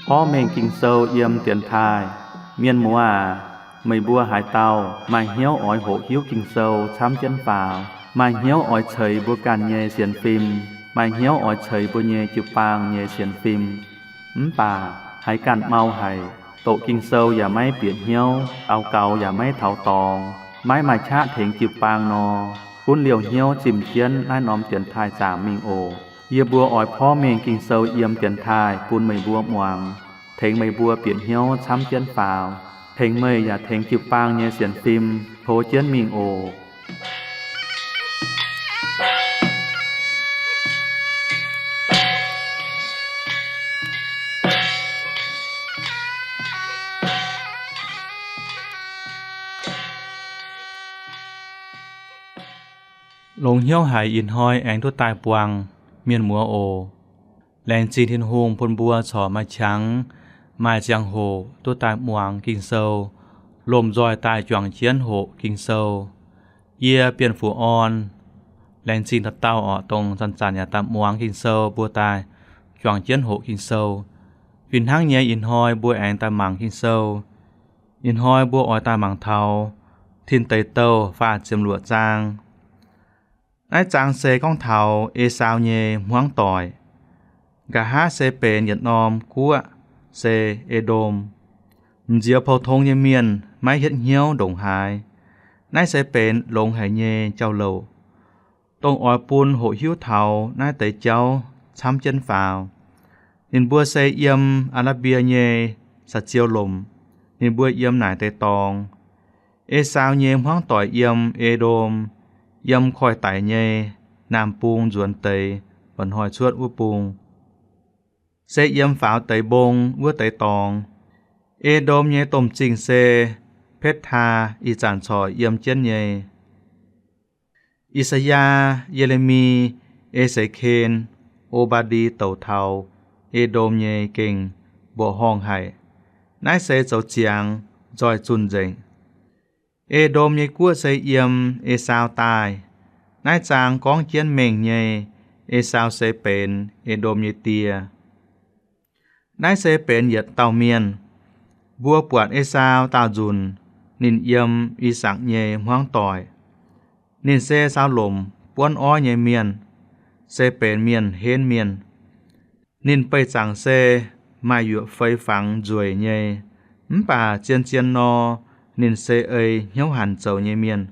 Porv mengh Ging-Sou yiem dienx taaih. Mienh muoz aac, meih mbuo haaix dauh maaih hnyouv oix hoqc hiuv Ging-Sou camv jienv faaux, maaih hnyouv oix ceix mbuo ganh nyei sienx fim, maaih hnyouv oix ceix mbuo nyei jiu-baang nyei sienx fim, mv baac haiz ganh mau haic, doqc Ging-Sou yaac maiv bieqc hnyouv, daux gaux yaac maiv taux dorngx, maiv maaih qaqv tengx jiu-baang nor, gunv liouh hnyouv zimh jienv naaiv norm dienx taaih zaangc mingh oc. Yie mbuo oix porv mengh Ging-Sou yiem dienx taaih bun meih mbuo muangx, tengx meih mbuo bieqc hnyouv camv jienv faaux, tengx meih yaac tengx jiu-baang nyei sienx fim tov jienv mingh oc. Longx hnyouv haic ih hnoi aengx duqv daaih buangh mienh muoz oc. Laengz zingh Tin-Hungh bun mbuo corc maaih qangx, maaih ziangh hoc duqv daaih muangx Ging-Sou, lomh nzoih daaih juangc jienv hoqc Ging-Sou. Yie Bienh Fuqv Orn, laengz zingh dauh dauh oc, dongh zanc-zanc yaac daaih muangx Ging-Sou, mbuo daaih juangc jienv hoqc Ging-Sou. Fih hnangv nyei ih hnoi mbuo aengx daaih mangc Ging-Sou. Ih hnoi mbuo oix daaih mangc taux Tin Deic Douh faah ziepc luoqc zaang. Naaiv zaang se gorngv taux Esaau nyei hmuangv doic. Nqa'haav se benx yietc norm guoqv, se E^ndom. M'nzioux pou-tong nyei mienh maiv hietv hnyouv ndongc haaix. Naaiv se benx longx haic nyei jauv-louc, dongh oix bun hoqc hiuv taux naaiv deix jauv camv jienv faaux. Ninh mbuo se yiem Aa^la^mbie nyei saa-ziou lomc. Ninh mbuo yiem naaic deix dorngx. Esaau nyei hmuangv doic yiem E^ndom, yiem koiv-daic nyei naamh bung nzuonx deix, mba'hnoi cuotv wuov bung, se yiem faaux deix mbong wuov deix dorngx. E^ndom nyei domh zingh se Betv^taa, ih zanc corc yiem jienv nyei. I^saa^yaa, Ye^le^mi, E^se^ken, O^mbaa^ndi douc taux E^ndom nyei gengh mbuoqc horngh haic. Naaiv se zoux ziangx nzoih zunh nzengc. E^ndom nyei guoqv se yiem Esaau daaih. Naaiv zaang gorngv jienv mengh nyei, Esaau se benx E^ndom nyei die. Naaiv se benx yietc dauh mienh. Mbuo buatc Esaau daauh nzunc, ninh yiem I^sakc nyei hmuangv doic. Ninh se saau lomc buonv oiv nyei mienh, se benx mienh henv mienh. Ninh beih zaangc se maaih yuoqc feix fangx nzueic nyei, mv baac zien-zien nor, ninh se ei hnyouv hanc zoux nyei mienh.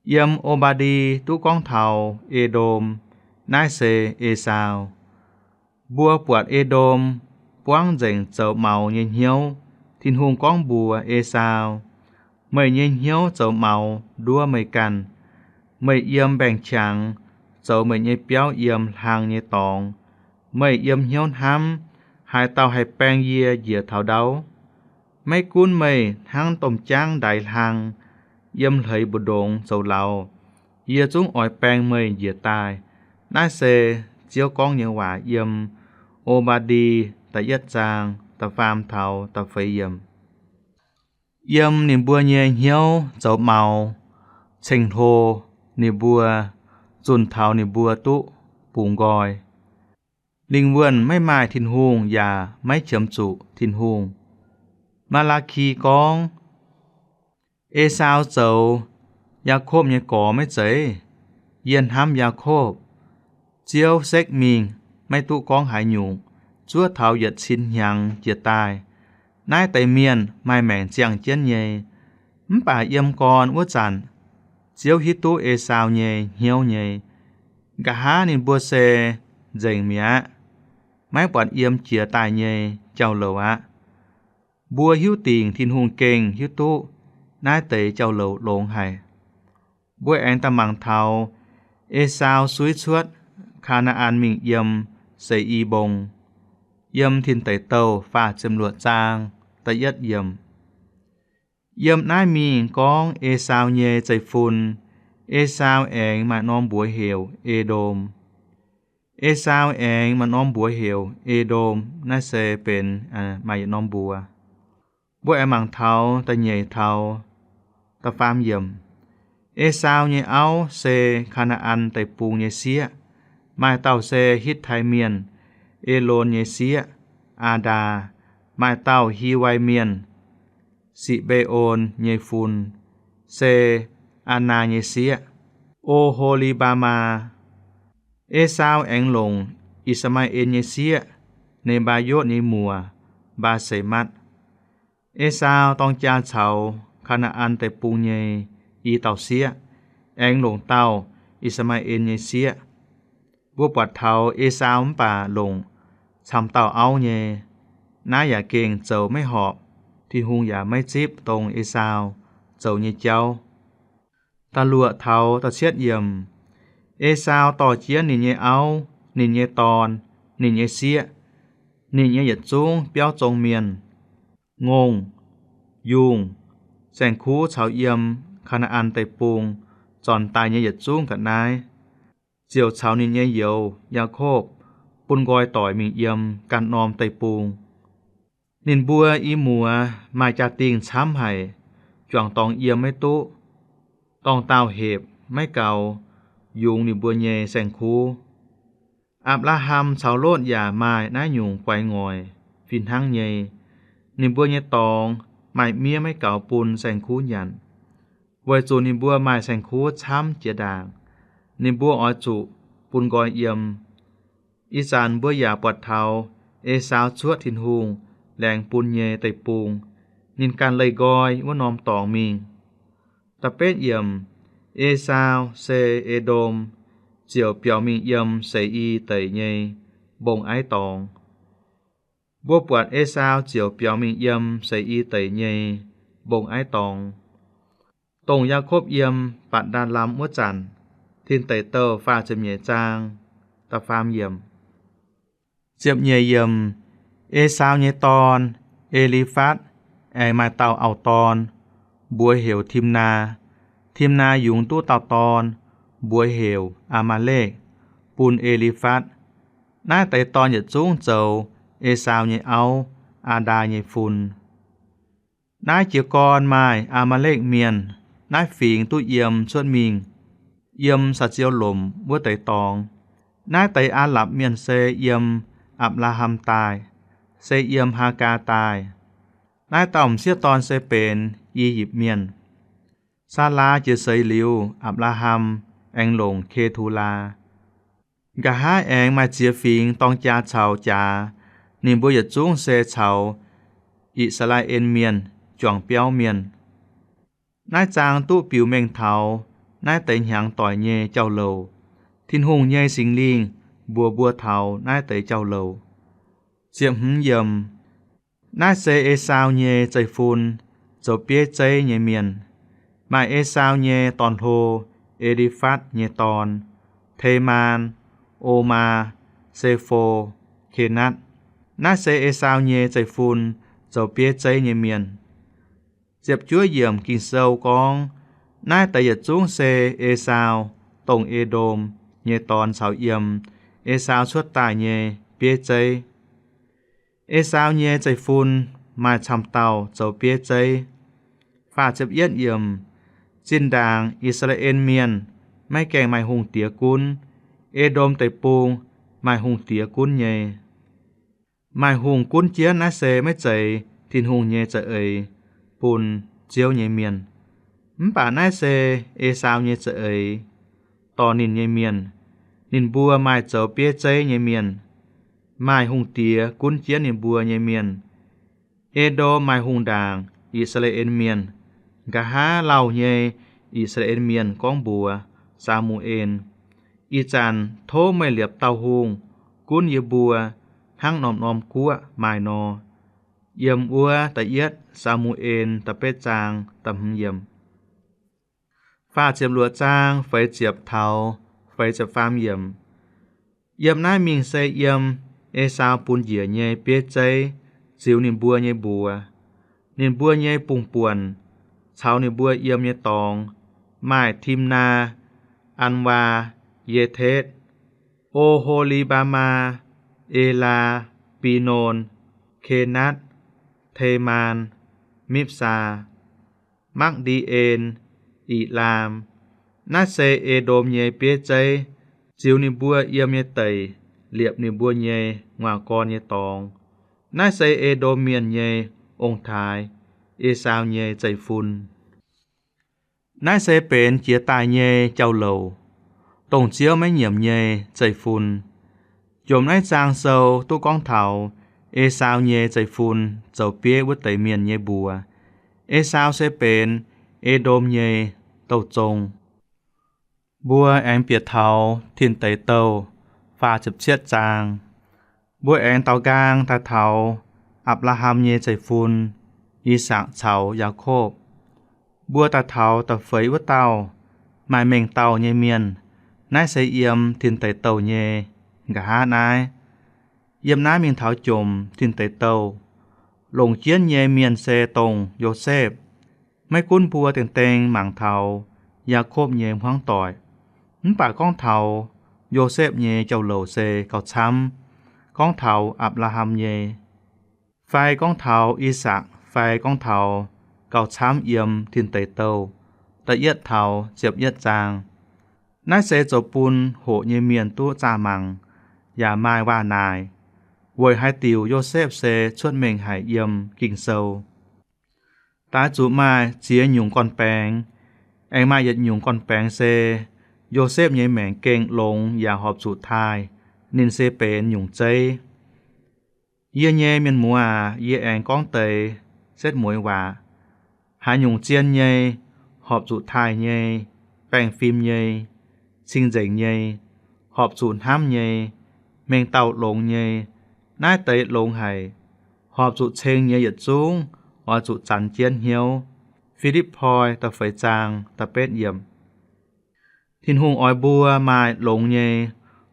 Yiem O^mbaa^ndi duqv gorngv taux E^ndom, naaiv se Esaau. Mbuo buatc E^ndom buangv nzengc zoux maux nyei hnyouv. Tin-Hungh gorngv mbuox Esaau, meih nyei hnyouv zoux maux nduov meih ganh. Meih yiem mbaengx-qangx zoux meih nyei biauv yiem hlang nyei dorngx. Meih yiem hnyouv hnamv, haaix dauh haih baeng yie njiec taux ndau? Maiv gunv meih hnangv domh jaangv ndaix hlang, yiem hleix mbu'ndongx zoux lauz, yie zungv oix baeng meih njiec daaih. Naaiv se Ziouv gorngv nyei waac yiem O^mbaa^ndi da'yietv zaang da'faam taux da'feix yiemc. Yiem ninh mbuo nyei hnyouv zoux maux, ceng-hlo ninh mbuo, zunh taux ninh mbuo duqv bungx nqoi. Lingh wuonh maiv maaih Tin-Hungh yaac maiv qiemx zuqc Tin-Hungh. Maa^laa^ki gorngv, Esaau zoux Yaakopv nyei gorx maiv zeiz? Yie hnamv Yaakopv. Ziouv sekv mingh maiv duqv gorngv haaix nyungc, zuov taux yietc cin hnyangx jiex daaih. Naaiv deix mienh maaih maengc ziangh jienv nyei. Mv baac yiem gorn wuov zanc, Ziouv hiuv duqv Esaau nyei hnyouv nyei. Nqa'haav ninh mbuo se nzengc mi'aqv, maiv buatc yiem jiex daaih nyei jauv-louc aqv. Mbuo hiuv dingc Tin-Hungh gengh hiuv duqv naaiv deix jauv-louc longx haic. Mbuo aengx daaih mangc taux Esaau suiv cuotv Kaa^naa^an mingh yiem Se^i Mbong, yiem Tin Deic Douh faah ziepc luoqc zaang da'yietv yiemc. Yiem naaiv mingh gorngv Esaau nyei zeiv-fun. Esaau aengx maaih norm mbuox heuc E^ndom. Esaau aengx maaih norm mbuox heuc E^ndom. Naaiv se benx, aa, maaih yietc norm mbuox. Mbuo aengx mangc taux da'nyeic taux da'faam yiemc. Esaau nyei auv se Kaa^naa^an Deic-Bung nyei sieqv. Maaih dauh se Hitv^tai Mienh, Elon nyei sieqv, Aa^ndaa. Maaih dauh Hiwai Mienh, Si^mbe^on nyei fun, se Aa^naa nyei sieqv, O^ho^li^mbaa^maa. Esaau aengx longc I^saa^maa^en nyei sieqv, Ne^mbaa^yotv nyei muoc, Mbaa^se^matv. Esaau dorng jaa caux Kaa^naa^an Deic-Bung nyei i dauh sieqv, aengx longc dauh I^saa^maa^en nyei sieqv. Mbuo buatc taux Esaau mv baac longc camv dauh auv nyei. Naaiv yaac gengh zoux maiv horpc. Tin-Hungh yaac maiv zipv dongh Esaau zoux nyei jauv. Da'luoqc taux da'cietv yiemc, Esaau dorh jienv ninh nyei auv, ninh nyei dorn, ninh nyei sieqv, ninh nyei yietc zungv biauv zong mienh, ngongh, yungh, saeng-kuv caux yiem Kaa^naa^an Deic-Bung zornc daaih nyei yietc zungv ga'naaiv, ziouc caux ninh nyei youz, Yaakopv, bun nqoi doic mingh yiem ganh norm deic-bung. Ninh mbuo i muoz maaih jaa-dingh camv haic, juangc dorngx yiem maiv duqv, dorngh dauh hepc maiv gaux yungz ninh mbuo nyei saeng-kuv. Apc^laa^ham caux Lotv yaac maaih naaiv nyungc guaix ngoic fih hnangv nyei. Ninh mbuo nyei dorngx maaih miev maiv gaux bun saeng-kuv nyanc, weic zuqc ninh mbuo maaih saeng-kuv camv jiex ndaangc. Ninh mbuo oix zuqc bun nqoi yiem. Ih zanc mbuo yaac buatc taux Esaau cuotv Tin-Hungh laengz bun nyei deic-bung, ninh ganh leih nqoi wuov norm dorngx mingh. Da'betv yiemc, Esaau se E^ndom, ziouc biaux mingh yiem Se^i Deic nyei mbong-aiv dorngx. Mbuo buatc Esaau ziouc biaux mingh yiem Se^i Deic nyei mbong-aiv dorngx, dongh Yaakopv yiem Baac^ndaa^lam wuov zanc. Tin Deic Douh faah ziepc nyeic zaang, da'faam yiemc. Ziepc nyeic yiemc, Esaau nyei dorn, E^li^fatv, aengx maaih dauh auv-dorn, mbuox heuc Timnaa. Timnaa yungz duqv dauh dorn, mbuox heuc Aa^maa^lekv, bun E^li^fatv. Naaiv deix dorn yietc zungv zoux Esaau nyei auv, Aa^ndaa, nyei fun. Naaiv jiez gorn maaih Aa^maa^lekv Mienh. Naaiv fingx duqv yiem cuotv mingh yiem saa-ziou lomc wuov deix dorngx. Naaiv deix Aa^lapc Mienh se yiem Apc^laa^ham daaih, se yiem Haagaa daaih. Naaiv dauh m'sieqv dorn se benx I^yipv Mienh. Saalaa jiex seix liuz, Apc^laa^ham aengx longc Ke^tu^laa. Nqa'haav aengx maaih ziex fingx dorng jaa caux jaax. Ninh mbuo yietc zungv se caux I^saa^laa^en Mienh juangc biauv mienh. Naaiv zaang duqv biux mengh taux naaiv deix hnyangx doic nyei jauv-louc. Tin-Hungh nyei Singx Lingh mbuox mbuo taux naaiv deix jauv-louc. Ziepc hmz yiemc. Naaiv se Esaau nyei zeiv-fun, zoux bieiv zeiv nyei mienh. Maaih Esaau nyei dorn-hlo, E^li^fatv nyei dorn, Temaan, Omaa, Sefo, Kenatv. Naaiv se Esaau nyei zeiv-fun, zoux bieiv zeiv nyei mienh. Ziepc juov yiemc Ging-Sou gorngv, naaiv deix yietc zungv se Esaau, dongh E^ndom, nyei dorn caux yiem Esaau cuotv daaih nyei bieiv zeiv. Esaau nyei zeiv-fun maaih camv dauh zoux bieiv zeiv. Faah ziepc yietv yiemc. Zinh ndaangc I^saa^laa^en Mienh maiv gaengh maaih hungh diex gunv, E^ndom Deic-Bung maaih hungh diex gunv nyei. Maaih hungh gunv jienv naaiv se maiv zeiz Tin-Hungh nyei za'eix bun Ziouv nyei mienh. Mv baac naaiv se Esaau nyei za'eix, dorh ninh nyei mienh. Ninh mbuo maaih zoux bieiv zeiv nyei mienh, maaih hungh diex gunv jienv ninh mbuo nyei mienh. E^ndom maaih hungh ndaangc I^saa^laa^en Mienh. Nqa'haav lauh nyei I^saa^laa^en Mienh gorngv mbuox Saa^mu^en, Ih zanc tov meih liepc dauh hungh gunv yie mbuo hnangv norm-norm guoqv maaih nor. Yiem wuov da'yietv Saa^mu^en da'betv zaang da'hmz yiemc. Faah ziepc luoqc zaang feix ziepc taux feix ziepc faam yiemc. Yiem naaiv mingh se yiem Esaau bun njiec nyei bieiv zeiv ziux ninh mbuo nyei mbuox. Ninh mbuo nyei bungx-buonc caux ninh mbuo yiem nyei dorngx maaih Timnaa, Anwaa, Yetetv, O^ho^li^mbaa^maa, Elaa, Binon, Kenatv, Temaan, Mipsaa, Makv^ndi^en, Ilaam, Naaiv se E^ndom nyei bieiv zeiv, ziux ninh mbuo yiem nyei deic liepc ninh mbuo nyei nguaaz-gorn nyei dorngx. Naaiv se E^ndom Mienh nyei ong-taaix, Esaau nyei zeiv-fun. Naaiv se benx jiex daaih nyei jauv-louc, dongh Ziouv maiv nyiemc nyei zeiv-fun. Jomc naaiv zaang sou duqv gorngv taux Esaau nyei zeiv-fun zoux bieiv wuov deix mienh nyei mbuox. Esaau se benx E^ndom nyei douh zong. Mbuo aengx bieqc taux Tin Deic Douh faah ziepc cietv zaang. Mbuo aengx daaux nqaang daaih taux Apc^laa^ham nyei zeiv-fun, I^sakc caux Yaakopv. Mbuo daaih taux da'feix wuov dauh, maaih mengh dauh nyei mienh. Naaiv se yiem Tin Deic Douh nyei nqa'haav naaiv. Yiem naaiv mingh taux jomc Tin Deic Douh, longc jienv nyei mienh se dongh Yosepv. Maiv gunv mbuo dengh dengh mangc taux Yaakopv nyei hmuangv doic, mv baac gorngv taux Yosepv nyei jauv-louc se gauh camv. Gorngv taux Apc^laa^ham nyei, fai gorngv taux I^sakc, fai gorngv taux gauh camv yiem Tin Deic Douh da'yietv taux ziepc yietv zaang. Naaiv se zoux bun hoqc nyei mienh duqv zaah mangc yaac maaih waac-naaic, weic haaix diuc Yosepv se cuotv mengh haic yiem Ging-Sou. Daaix zuqc maaih ziex nyungc gorn-baengx. Aengx maaih yietc nyungc gorn-baengx se, Yosepv nyei maengc gengh longx yaac horpc zuqc taaih, ninh se benx nyungc zeiv. Yie nyei mienh muoz aac, yie aengx gorngv deix setv mueiz waac. Haaix nyungc zien nyei, horpc zuqc taaih nyei, baengh fim nyei, cing-nzengc nyei, horpc zuqc hnamv nyei, mengh dauh longx nyei, naaiv deix longx haic, horpc zuqc ceng nyei yietc zungv oix zuqc zanx jienv hnyouv. Fi^lipv^poi da'feix zaang da'betv yiemc. Tin-Hungh oix mbuo maaih longx nyei,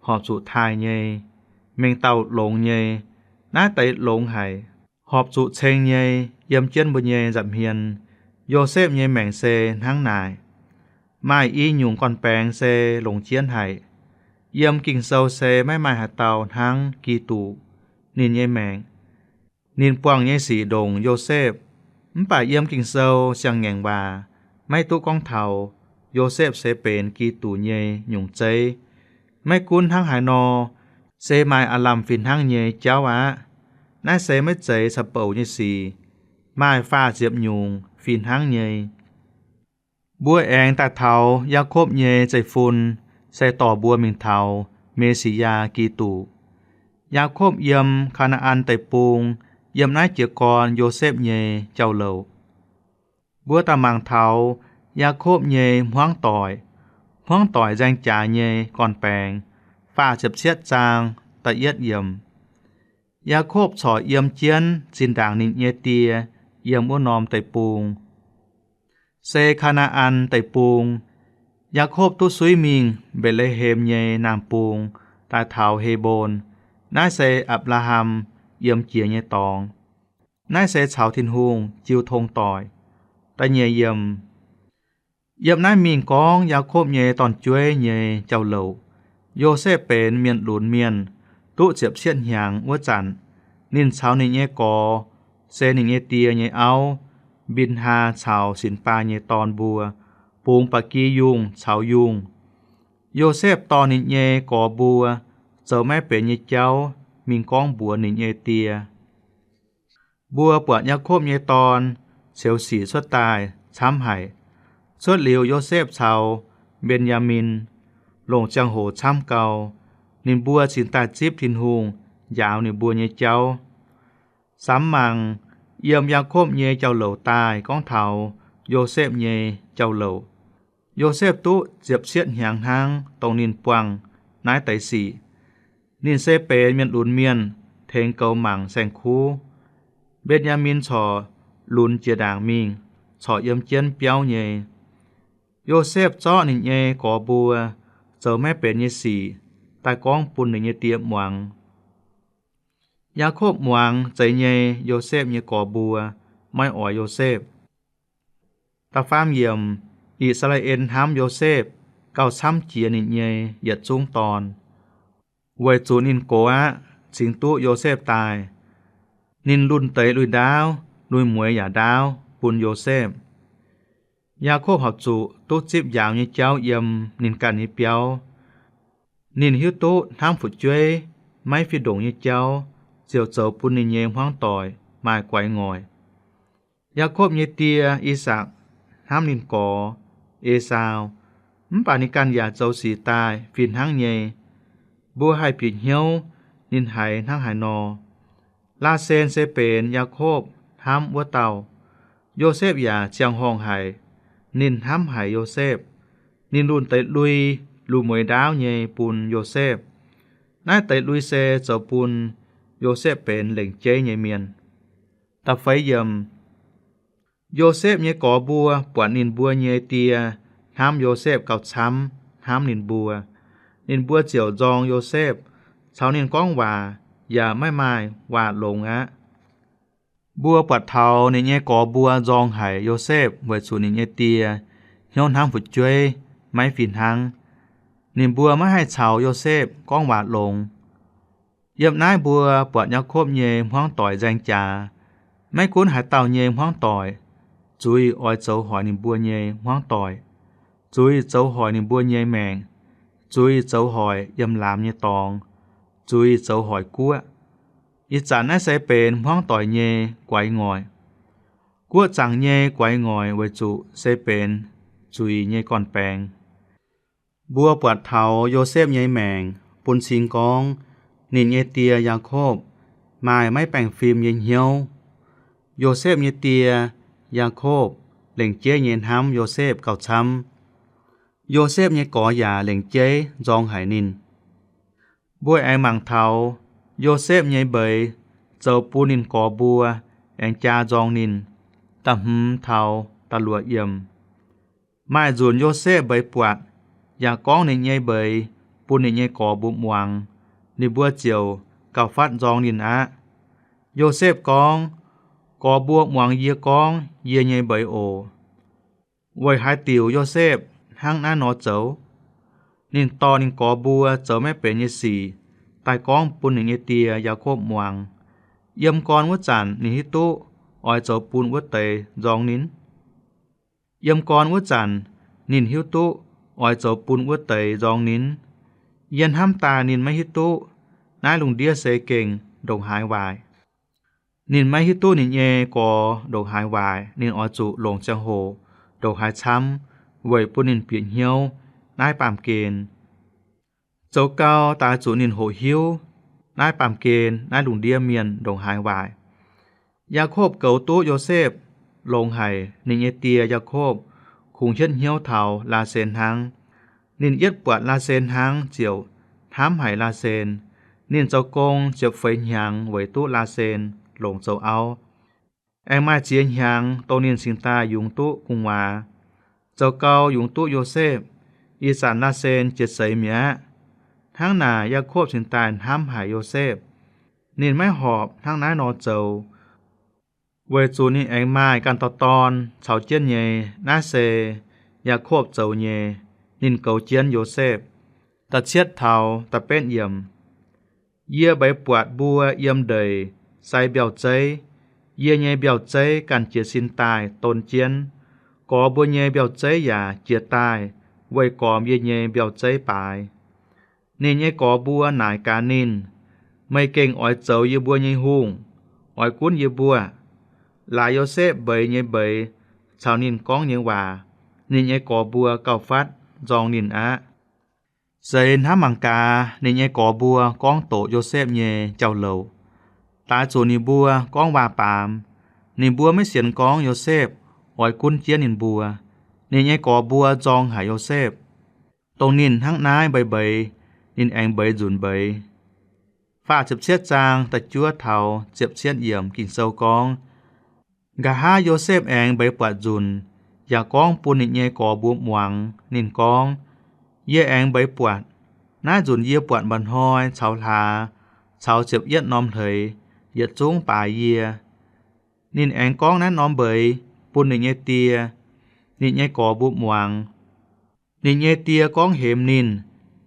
horpc zuqc taaih nyei, mengh dauh longx nyei, naaiv deix longx haic, horpc zuqc ceng nyei, yiem jienv mbuo nyei nza'hmien. Yosepv nyei maengc se hnangv naaic. Maaih i nyungc gorn-baengx se longx jienv haic. Yiem Ging-Sou se maiv maaih haaix dauh hnangv Giduc, ninh nyei maengc. Ninh buangh nyei sic ndongc Yosepv, mv baac yiem Ging-Sou siang-ngaengc waac maiv duqv gorngv taux Yosepv se benx Giduc nyei nyungc zeiv. Maiv gunv hnangv haaix nor, se maaih aav lamh fih hnangv nyei jauv aqv. Naaiv se maiv zeiz caux bouc nyei sic, maaih faah ziepc nyungc fih hnangv nyei. Mbuo aengx daaih taux Yaakopv nyei zeiv-fun, se dorh mbuo mingh taux Me^si^yaa Giduc. Yaakopv yiem Kaa^naa^an Deic-Bung, yiem naaiv jiez gorn Yosepv nyei jauv-louc. Mbuo daaih mangc taux Yaakopv nyei hmuangv doic. Hmuangv doic nzaeng jaax nyei gorn-baengx, faah ziepc cietv zaang da'yietv yiemc. Yaakopv corc yiem jienv zinh ndaangc ninh nyei die yiem wuov norm deic-bung, se Kaa^naa^an Deic-Bung. Yaakopv duqv suiv mingh Mbetc^le^hem nyei naamh bung daaih taux He^mbon. Naaiv se Apc^laa^ham yiem jiex nyei dorngx. Naaiv se caux Tin-Hungh jiu tong doic. Da'nyeic yiemc. Yiem naaiv mingh gorngv Yaakopv nyei dorn-jueiv nyei jauv-louc. Yosepv benx mienh lunx mienh, duqv ziepc cietv hnyangx wuov zanc, ninh caux ninh nyei gorx, se ninh nyei die nyei auv, Mbin^haa caux Sinx^baa nyei dorn mbuo, bungx ba'gi yungh caux yungh. Yosepv dorh ninh nyei gorx mbuo zoux maiv benx nyei jauv mingh gorngv mbuox ninh nyei die. Mbuo buatc Yaakopv nyei dorn ceux sic cuotv daaih camv haic. Cuotv liuz Yosepv caux Mben^yaa^min longc ziangh hoc camv gau, ninh mbuo cingx daaih zipv Tin-Hungh njaaux ninh mbuo nyei jauv. Samx mangc yiem Yaakopv nyei jauv-louc daaih gorngv taux Yosepv nyei jauv-louc. Yosepv duqv ziepc cietv hnyangx hnangv dongh ninh buangh naaiv deix sic. Ninh se benx mienh lunx mienh, tengx goux mangc saeng-kuv. Mben^yaa^min corc lunx jiex ndaangc mingh, corc yiem jienv biauv nyei. Yosepv zorqv ninh nyei gorx mbuo zoux maiv benx nyei sic daaih gorngv bun ninh nyei die muangx. Yaakopv muangx zeiz nyei Yosepv nyei gorx mbuo maiv oix Yosepv. Da'faam yiemc. I^saa^laa^en hnamv Yosepv gauh camv jiex ninh nyei yietc zungv dorn, weic zuqc ninh gox aqv cingx duqv Yosepv daaih. Ninh lunh deix lui-ndaauv, lui-mueiz yaac ndaauv bun Yosepv. Yaakopv horpc zuqc duqv zipv njaaux nyei jauv yiem ninh ganh nyei biauv. Ninh hiuv duqv hnamv fu'jueiv maiv fih ndongc nyei jauv ziouc zoux bun ninh nyei hmuangv doic maaih guaix ngoic. Yaakopv nyei die, I^sakc, hnamv ninh gorx, Esaau, mv baac ninh ganh yaac zoux sic daaih fih hnangv nyei. Mbuo haih bieqc hnyouv ninh haiz hnangv haaix nor. Laasen se benx Yaakopv hnamv wuov dauh. Yosepv yaac ziangh horngh haic. Ninh hnamv haic Yosepv. Ninh lunh deix lui, lunh mueiz ndaauv nyei bun Yosepv. Naaiv deix lui se zoux bun Yosepv benx lengc jeiv nyei mienh. Da'feix yiemc. Yosepv nyei gorx mbuo buatc ninh mbuo nyei die hnamv Yosepv gauh camv hnamv ninh mbuo. Ninh mbuo ziouc nzorng Yosepv, caux ninh gorngv waac, yaac maiv maaih waac longx aqv. Mbuo buatc taux ninh nyei gorx mbuo nzorng haic Yosepv weic zuqc ninh nyei die hnyouv hnamv fu'jueiv maiv fih hnangv. Ninh mbuo maiv haih caux Yosepv gorngv waac longx. Yiem naaiv mbuo buatc Yaakopv nyei hmuangv doic nzaeng jaax. Maiv gunv haaix dauh nyei hmuangv doic, zuiz oix zoux hoic ninh mbuo nyei hmuangv doic, zuiz zoux hoic ninh mbuo nyei maengc, zuiz zoux hoic yiem laamz nyei dorngx, zuiz zoux hoic guoqv. Ih zanc naaiv se benx hmuangv doic nyei guaix ngoic. Guoqv zaangc nyei guaix ngoic weic zuqc se benx zuiz nyei gorn-baengx. Mbuo buatc taux Yosepv nyei maengc bun cing gorngv ninh nyei die, Yaakopv, maaih maiv baengh fim nyei hnyouv. Yosepv nyei die, Yaakopv, lengc jeiv nyei hnamv Yosepv gauh camv. Yosepv nyei gorx yaac lengc jeiv nzorng haic ninh. Mbuo aengx mangc taux Yosepv nyei mbeix zoux bun ninh gorx mbuo aengx jaa nzorng ninh. Da'hmz taux da'luoqc yiemc. Maaih nzunc Yosepv mbeix buatc, yaac gorngv ninh nyei mbeix bun ninh nyei gorx mbuo muangx, ninh mbuo ziouc gauh fatv nzorng ninh aqv. Yosepv gorngv, Gorx mbuo muangx yie gorngv yie nyei mbeix oc. Weic haaix diuc Yosepv hnangv naaiv nor zoux? Ninh dorh ninh gorx mbuo zoux maiv benx nyei sic daaih gorngv bun ninh nyei die, Yaakopv, muangx. Yiem gorn wuov zanc ninh hiuv duqv oix zoux bun wuov deix nzorng ninh. Yiem gorn wuov zanc ninh hiuv duqv oix zoux bun wuov deix nzorng ninh. Yie hnamv daaih ninh maiv hiuv duqv naaiv lungh ndiev se gengh ndongc haaix waaic. Ninh maiv hiuv duqv ninh nyei gorx ndongc haaix waaic, ninh oix zuqc longc ziangh hoc ndongc haaix camv weic bun ninh bieqc hnyouv naaiv baamh gen. Zoux gau daaih zuqc ninh hoqc hiuv naaiv baamh gen naaiv lungh ndiev mienh ndongc haaix waaic. Yaakopv goux duqv Yosepv longx haic, ninh nyei die, Yaakopv, kungx hietv hnyouv taux Laasen hnangv. Ninh yietv buatc Laasen hnangv ziouc hnamv haic Laasen. Ninh zoux gong ziepc feix hnyangx weic duqv Laasen longc zoux auv. Aengx maaih ziex hnyangx dongh ninh cingx daaih yungz duqv gu'nguaaz, zoux gau yungz duqv Yosepv. Ih zanc Laasen jiex seix mi'aqv. Hnangv naaic Yaakopv cingx daaih hnamv haic Yosepv. Ninh maiv horpc hnangv naaiv nor zoux, weic zuqc ninh aengx maaih ganh dauh dorn caux jienv nyei. Naaiv se Yaakopv zoux nyei. Ninh goux jienv Yosepv. Da'cietv taux da'betv yiemc. Yie mbeix buatc mbuo yiem ndeic sai mbiauh zeiv. Yie nyei mbiauh zeiv ganh jiez sin daaih don jienv. Gorx mbuo nyei mbiauh zeiv yaac jiez daaih weih gormx yie nyei mbiauh zeiv baaix. Ninh nyei gorx mbuo naaic gaax ninh, Meih gengh oix zoux yie mbuo nyei hungh, oix gunv yie mbuo? Laaix Yosepv mbeix nyei mbeix caux ninh gorngv nyei waac, ninh nyei gorx mbuo gauh fatv nzorng ninh aqv. Seix hnamv mangc gaax ninh nyei gorx mbuo gorngv doqc Yosepv nyei jauv-louc. Daaix zuqc ninh mbuo gorngv waac-baamz. Ninh mbuo maiv sienx gorngv Yosepv oix gunv jienv ninh mbuo. Ninh nyei gorx mbuo nzorng haic Yosepv. Dongh ninh hnangv naaiv mbeix mbeix, ninh aengx mbeix nzunc mbeix. Faah ziepc cietv zaang da'juov taux ziepc cietv yiemc Ging-Sou gorngv, Nqa'haav Yosepv aengx mbeix buatc nzunc, yaac gorngv bun ninh nyei gorx mbuo muangx. Ninh gorngv, Yie aengx mbeix buatc. Naaiv nzunc yie buatc mba'hnoi caux hlaax caux ziepc yietv norm hleix yietc zungv baaix yie. Ninh aengx gorngv naaiv norm mbeix bun ninh nyei die, ninh nyei gorx mbuo muangx. Ninh nyei die gorngv hemx ninh,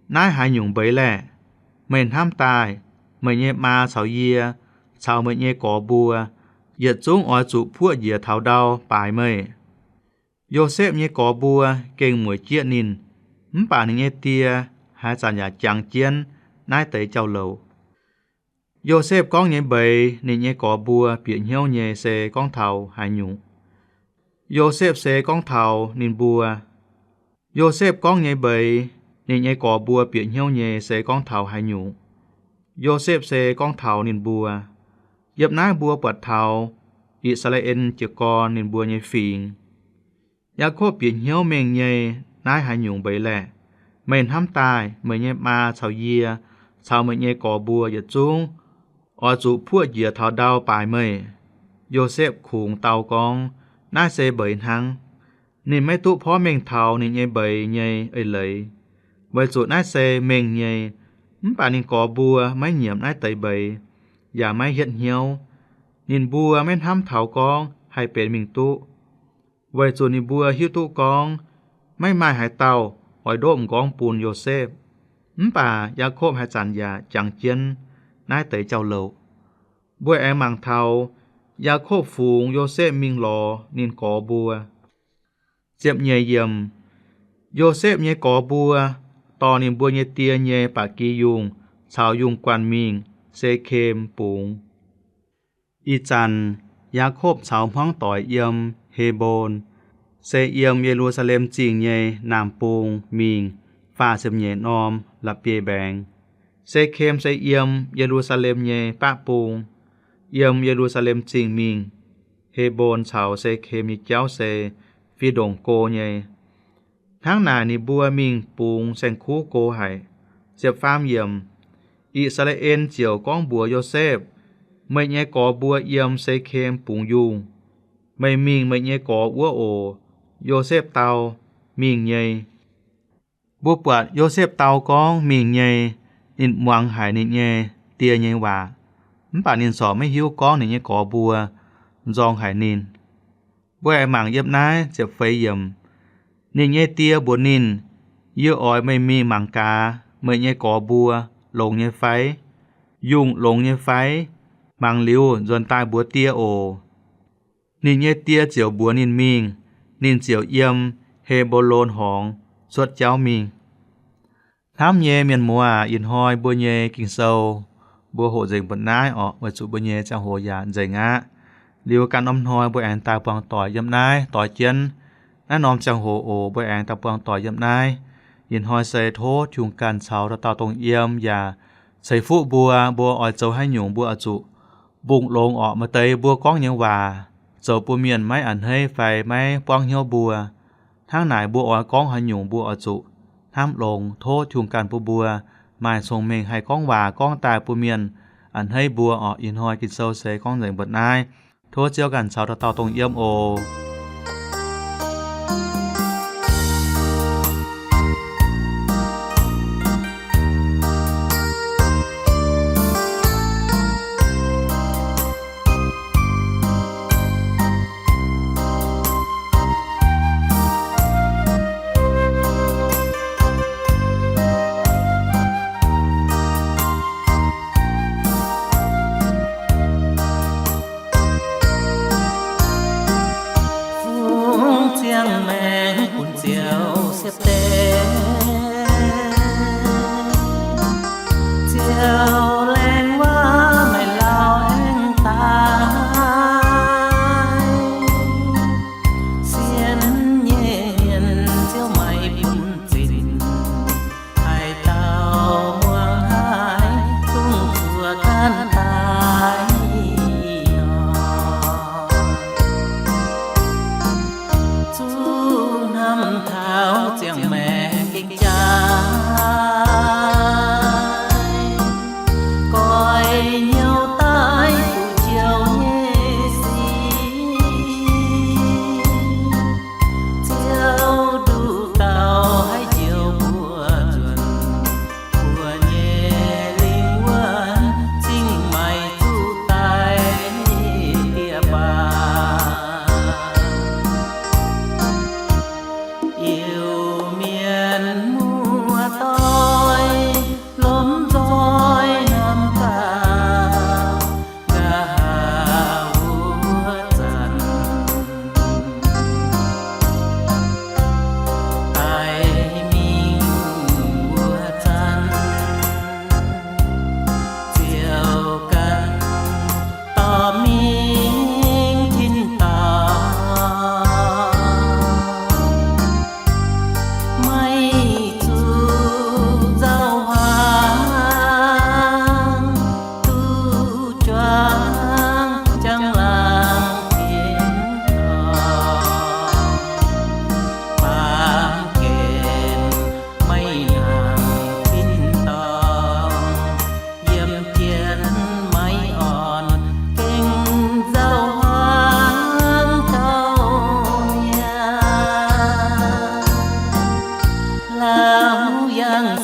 Naaiv haaix nyungc mbeix laeh? Meih hnamv daaih, meih nyei maa caux yie caux meih nyei gorx mbuo yietc zungv oix zuqc puoqv njiec taux ndau baaix meih. Yosepv nyei gorx mbuo gengh mueic jieqv ninh, mv baac ninh nyei die haaix zanc yaac jangx jienv naaiv deix jauv-louc. Yosepv gorngv nyei mbeix ninh nyei gorx mbuo bieqc hnyouv nyei se gorngv taux haaix nyungc? Yosepv se gorngv taux ninh mbuo. Yosepv gorngv nyei mbeix ninh nyei gorx mbuo bieqc hnyouv nyei se gorngv taux haaix nyungc? Yosepv se gorngv taux ninh mbuo. Yiem naaiv mbuo buatc taux I^saa^laa^en jiez gorn ninh mbuo nyei fingx. Yaakopv bieqc hnyouv mengh nyei naaiv haaix nyungc mbeix laeh? Meih hnamv daaih meih nyei maa caux yie, caux meih nyei gorx mbuo yietc zungv oix zuqc puoqv njiec taux ndau baaix meih. Yosepv kungx dau gorngv, naaiv se mbeix hnangv. Ninh maiv duqv porv mengh taux ninh nyei mbeix nyei eix leiz, weic zuqc naaiv se mengh nyei. Mv baac ninh gorx mbuo maiv nyiemc naaiv deix mbeix, yaac maiv hietv hnyouv. Ninh mbuo maiv hnamv taux gorngv haih benx mingh duqv, weic zuqc ninh mbuo hiuv duqv gorngv maiv maaih haaix dauh oix ndoqv m'nqorngv bun Yosepv. Mv baac Yaakopv haaix zanc yaac jangx jienv naaiv deix jauv-louc. Mbuo aengx mangc taux Yaakopv fungx Yosepv mingh lorz ninh gorx mbuo. Ziepc nyeic yiemc, Yosepv nyei gorx mbuo dorh ninh mbuo nyei die nyei ba'gi yungh caux yungh guanh mingh Sekem bungx. Ih zanc Yaakopv caux hmuangv doic yiem He^mbo^n, se yiem Ye^lu^saa^lem Zingh nyei naamh bung mingh faah ziepc nyeic norm la'bieiv-mbaengx. Sekem se yiem Ye^lu^saa^lem nyei baqv bung. Yiem Ye^lu^saa^lem Zingh mingh, He^mbo^n caux Sekem nyei jauv se fih ndongc go nyei. Hnangv naaic ninh mbuo mingh bungx saeng-kuv go haic. Ziepc faam yiemc, I^saa^laa^en ziouc gorngv mbuox Yosepv, meih nyei gorx mbuo yiem Sekem bungx yungh. Meih mingh meih nyei gorx wuov oc. Yosepv dau, mingh nyei. Mbuo buatc Yosepv dau gorngv mingh nyei, ninh muangx haic ninh nyei die nyei waac. Mv baac ninh corc maiv hiuv gorngv ninh nyei gorx mbuo nzorng haic ninh. Mbuo aengx mangc yiem naaiv ziepc feix yiemc. Ninh nyei die mbuox ninh, yie oix meih mingh mangc gaax meih nyei gorx mbuo longx nyei fai, yungh longx nyei fai. Mangc liuz nzuonx daaih mbuox die oc. Ninh nyei die ziouc mbuox ninh mingh. Ninh ziouc yiem He^mbo^lon Horngz cuotv jauv mingh. Hnamv nyei mienh muoz aac, ih hnoi mbuo nyei Ging-Sou mbuo hoqc nzengc mbuo naaiv orqc, weic zuqc mbuo nyei ziangh hoc yaac nzengc aqv. Liuz ganh norm hnoi mbuo aengx daaih buangh doic yiem naaiv doix jienv. Naaiv norm ziangh hoc oc, mbuo aengx daaih buangh doic yiem naaiv. Ih hnoi se tov Tin-Hungh ganh caux dauh dauh dongh yiem yaac ceix fuqv mbuo, mbuo oix zoux haaix nyungc mbuo oix zuqc mbungh longx orqc. Maaih deix mbuo gorngv nyei waac zoux bun mienh maiv a'hneiv fai maiv buangv hnyouv mbuo. Hnangv naaic mbuo oix gorngv haaix nyungc mbuo oix zuqc hnamv longx. Tov Tin-Hungh ganh bun mbuo maaih cong-mengh haih gorngv waac gorngv daaih bun mienh a'hneiv mbuo orqc. Ih hnoi Ging-Sou se gorngv nzengc mbuo naaiv. Tov Ziouv ganh caux dauh dauh dongh yiem oc.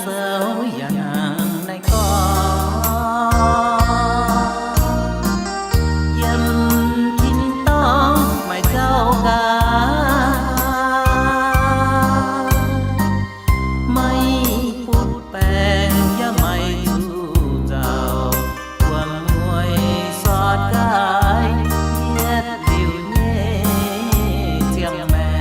Sou yaac hnangv naaiv gorngv, yiem tin-dorngh maiv nzauh nqa'haav, maiv butv baengc yaac maiv zuqc nzauh, wuom mueiz sortv gaax yietv liuz nyei ziangh maengc.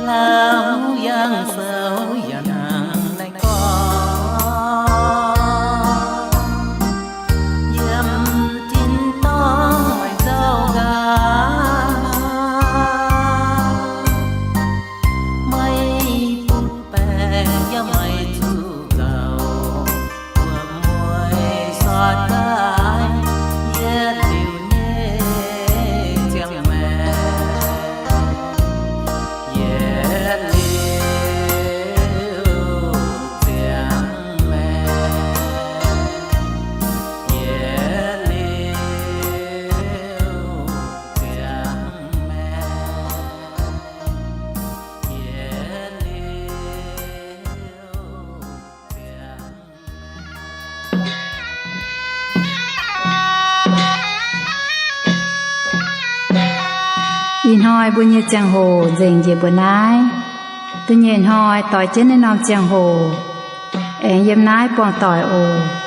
Laauv Yangh Sou yaac hnangv naaiv gorngv, yiem tin-dorngh maiv nzauh nqa'haav, maiv butv baengc yaac maiv zuqc nzauh, wuom mueiz sortv gaax yietv liuz nyei ziangh maengc, yietv liuz ziangh maengc, yietv liuz ziangh maengc, yietv liuz ziangh maengc. Ih hnoi mbuo nyei ziangh hoc nzengc njiec mbuo naaiv. Da'nyeic hnoi doix jienv naaiv norm ziangh hoc aengx yiem naaiv buangh doic oc.